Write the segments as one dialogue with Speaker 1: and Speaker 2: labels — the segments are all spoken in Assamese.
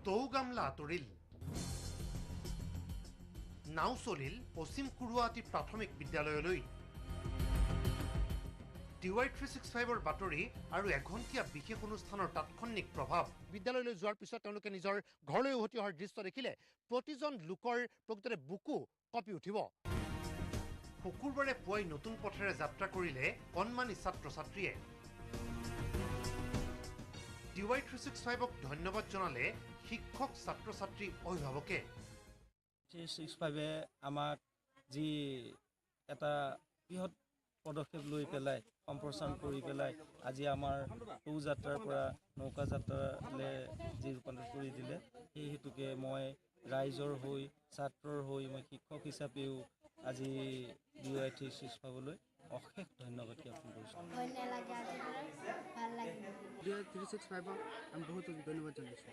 Speaker 1: টৌ গামলা আঁতৰিল, নাও চলিল পশ্চিম কুৰুৱাআটি প্ৰাথমিক বিদ্যালয়লৈ। DY 365ৰ বাতৰি আৰু এঘণ্টীয়া বিশেষ অনুষ্ঠানৰ তাৎক্ষণিক প্ৰভাৱ। বিদ্যালয়লৈ যোৱাৰ পিছত তেওঁলোকে নিজৰ ঘৰলৈ উভতি অহাৰ দৃশ্য দেখিলে প্ৰতিজন লোকৰ প্ৰকৃততে বুকু কঁপি উঠিব। শুকুৰবাৰে পুৱাই নতুন পথেৰে যাত্ৰা কৰিলে কণমানি ছাত্ৰ ছাত্ৰীয়ে। DY 365ক ধন্যবাদ জনালে শিক্ষক, ছাত্ৰ ছাত্ৰী, অভিভাৱকে।
Speaker 2: 365-এ আমাক যি এটা বৃহৎ পদক্ষেপ লৈ পেলাই সম্প্ৰসাৰণ কৰি পেলাই আজি আমাৰ টৌ যাত্ৰাৰ পৰা নৌকা যাত্ৰালৈ যি ৰূপান্তৰ কৰি দিলে, সেই হেতুকে মই ৰাইজৰ হৈ, ছাত্ৰৰ হৈ, মই শিক্ষক হিচাপেও আজি DY 365লৈ অশেষ ধন্যবাদ জ্ঞাপন কৰিছোঁ।
Speaker 3: ভয় নালাগে, আজি ভাল লাগে।
Speaker 4: DY 365ক আমি বহুত ধন্যবাদ জনাইছোঁ।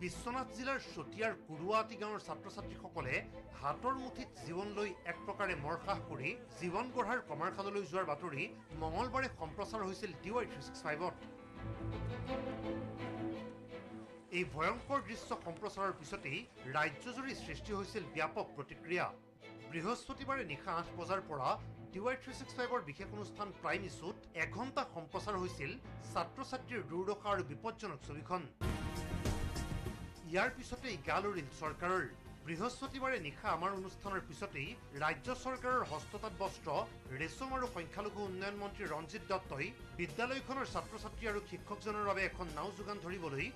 Speaker 1: বিশ্বনাথ জিলাৰ চতিয়াৰ কুৰুৱাআটি গাঁৱৰ ছাত্ৰ ছাত্ৰীসকলে হাতৰ মুঠিত জীৱন লৈ এক প্ৰকাৰে মৰসাহ কৰি জীৱন গঢ়াৰ কমাৰশাললৈ যোৱাৰ বাতৰি মঙলবাৰে সম্প্ৰচাৰ হৈছিল DY 365ত। এই ভয়ংকৰ দৃশ্য সম্প্ৰচাৰৰ পিছতেই ৰাজ্যজুৰি সৃষ্টি হৈছিল ব্যাপক প্ৰতিক্ৰিয়া। বৃহস্পতিবাৰে নিশা ৮ বজাৰ পৰা DY 365ৰ বিশেষ অনুষ্ঠান প্ৰাইম ইছ্যুত এঘণ্টা সম্প্ৰচাৰ হৈছিল ছাত্ৰ ছাত্ৰীৰ দুৰ্দশা আৰু বিপজ্জনক ছবিখন। ইয়াৰ পিছতেই গা লৰিল চৰকাৰৰ। বৃহস্পতিবাৰে নিশা আমাৰ অনুষ্ঠানৰ পিছতেই ৰাজ্য চৰকাৰৰ হস্ততাঁত বস্ত্ৰ, ৰেচম আৰু সংখ্যালঘু উন্নয়ন মন্ত্ৰী ৰঞ্জিত দত্তই বিদ্যালয়খনৰ ছাত্ৰ ছাত্ৰী আৰু শিক্ষকজনৰ বাবে এখন নাও যোগান ধৰিবলৈ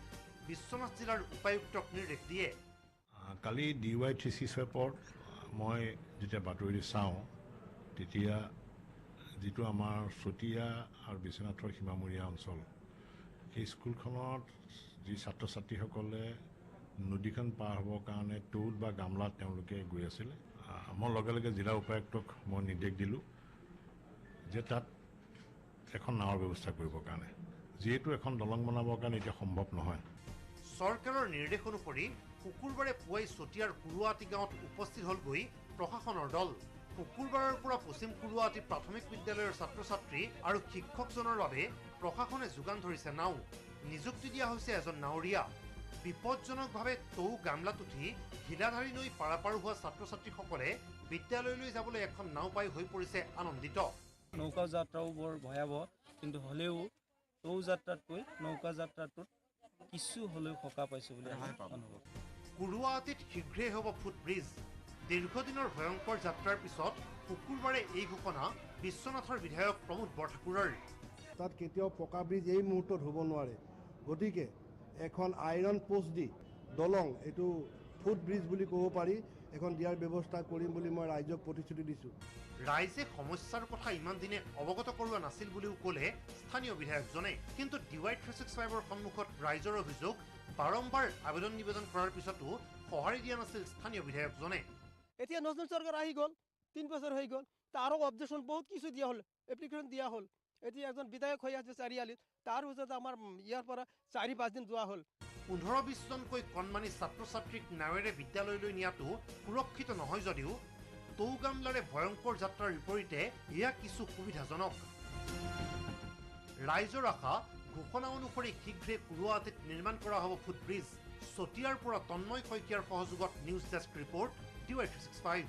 Speaker 1: বিশ্বনাথ জিলাৰ উপায়ুক্তক নিৰ্দেশ দিয়ে।
Speaker 5: কালি DY 365ত মই যেতিয়া বাতৰি চাওঁ তেতিয়া যিটো আমাৰ চতিয়া আৰু বিশ্বনাথৰ সীমামূৰীয়া অঞ্চল, সেই স্কুলখনত যি ছাত্ৰ ছাত্ৰীসকলে নদীখন পাৰ হ'বৰ কাৰণে টৌত বা গামলাত তেওঁলোকে গৈ আছিলে, মই লগে লগে জিলা উপায়ুক্তক মই নিৰ্দেশ দিলোঁ যে তাত এখন নাৱৰ ব্যৱস্থা কৰিবৰ কাৰণে, যিহেতু এখন দলং বনাবৰ কাৰণে এতিয়া সম্ভৱ নহয়।
Speaker 1: চৰকাৰৰ নিৰ্দেশ অনুসৰি শুকুৰবাৰে পুৱাই চতিয়াৰ কুৰুৱাআটি গাঁৱত উপস্থিত হ'লগৈ প্ৰশাসনৰ দল। শুকুৰবাৰৰ পৰা পশ্চিম কুৰুৱাআটি প্ৰাথমিক বিদ্যালয়ৰ ছাত্ৰ ছাত্ৰী আৰু শিক্ষকজনৰ বাবে প্ৰশাসনে যোগান ধৰিছে নাও। নিযুক্তি দিয়া হৈছে এজন নাৱৰীয়া। বিপজ্জনকভাৱে টৌ গামলাত উঠি ঘিলাধাৰী নৈ পাৰাপাৰ হোৱা ছাত্ৰ ছাত্ৰীসকলে বিদ্যালয়লৈ যাবলৈ এখন নাও পাই হৈ পৰিছে আনন্দিত।
Speaker 2: নৌকা যাত্ৰাও বৰ ভয়াৱহ, কিন্তু হ'লেও টৌ যাত্ৰাতকৈ নৌকা যাত্ৰাটোত কিছু হ'লেও সকাহ পাইছোঁ বুলি আমি অনুভৱ।
Speaker 1: কুৰুৱাআটিত শীঘ্ৰেই হ'ব ফুটব্ৰিজ। দীৰ্ঘদিনৰ ভয়ংকৰ যাত্ৰাৰ পিছত শুকুৰবাৰে এই ঘোষণা বিশ্বনাথৰ বিধায়ক প্ৰমোদ বৰঠাকুৰৰ।
Speaker 6: তাত কেতিয়াও পকা ব্ৰিজ এই মুহূৰ্তত হ'ব নোৱাৰে, গতিকে এখন আইৰণ পোষ্ট দি দলং, এইটো ফুট ব্ৰিজ বুলি ক'ব পাৰি, এখন দিয়াৰ ব্যৱস্থা কৰিম বুলি মই ৰাইজক প্ৰতিশ্ৰুতি দিছোঁ।
Speaker 1: ৰাইজে সমস্যাৰ কথা ইমান দিনে অৱগত কৰোৱা নাছিল বুলিও ক'লে স্থানীয় বিধায়কজনে। কিন্তু DY 365ৰ সন্মুখত ৰাইজৰ অভিযোগ বাৰম্বাৰ আবেদন নিবেদন কৰাৰ পিছতো সঁহাৰি দিয়া নাছিল স্থানীয় বিধায়কজনে।
Speaker 7: এতিয়া নতুন চৰকাৰ আহি গ'ল, 3 বছৰ হৈ গ'ল, তাৰো অবজেকশ্যন বহুত কিছু দিয়া হ'ল, এপ্লিকেশ্যন দিয়া হ'ল। এতিয়া এজন বিধায়ক হৈ আছে চাৰিআলিত, তাৰ পিছত আমাৰ ইয়াৰ পৰা 4-5 দিন যোৱা হ'ল।
Speaker 1: 15-20জনকৈ কণমানি ছাত্ৰ ছাত্ৰীক নাৱেৰে বিদ্যালয়লৈ নিয়াটো সুৰক্ষিত নহয় যদিও টৌ গামলাৰে ভয়ংকৰ যাত্ৰাৰ বিপৰীতে এয়া কিছু সুবিধাজনক। ৰাইজৰ আশা ঘোষণা অনুসৰি শীঘ্ৰে কুৰুৱাআটিত নিৰ্মাণ কৰা হ'ব ফুটব্ৰিজ। চতিয়াৰ পৰা তন্ময় শইকীয়াৰ সহযোগত নিউজ ডেস্ক ৰিপৰ্ট, DY 365।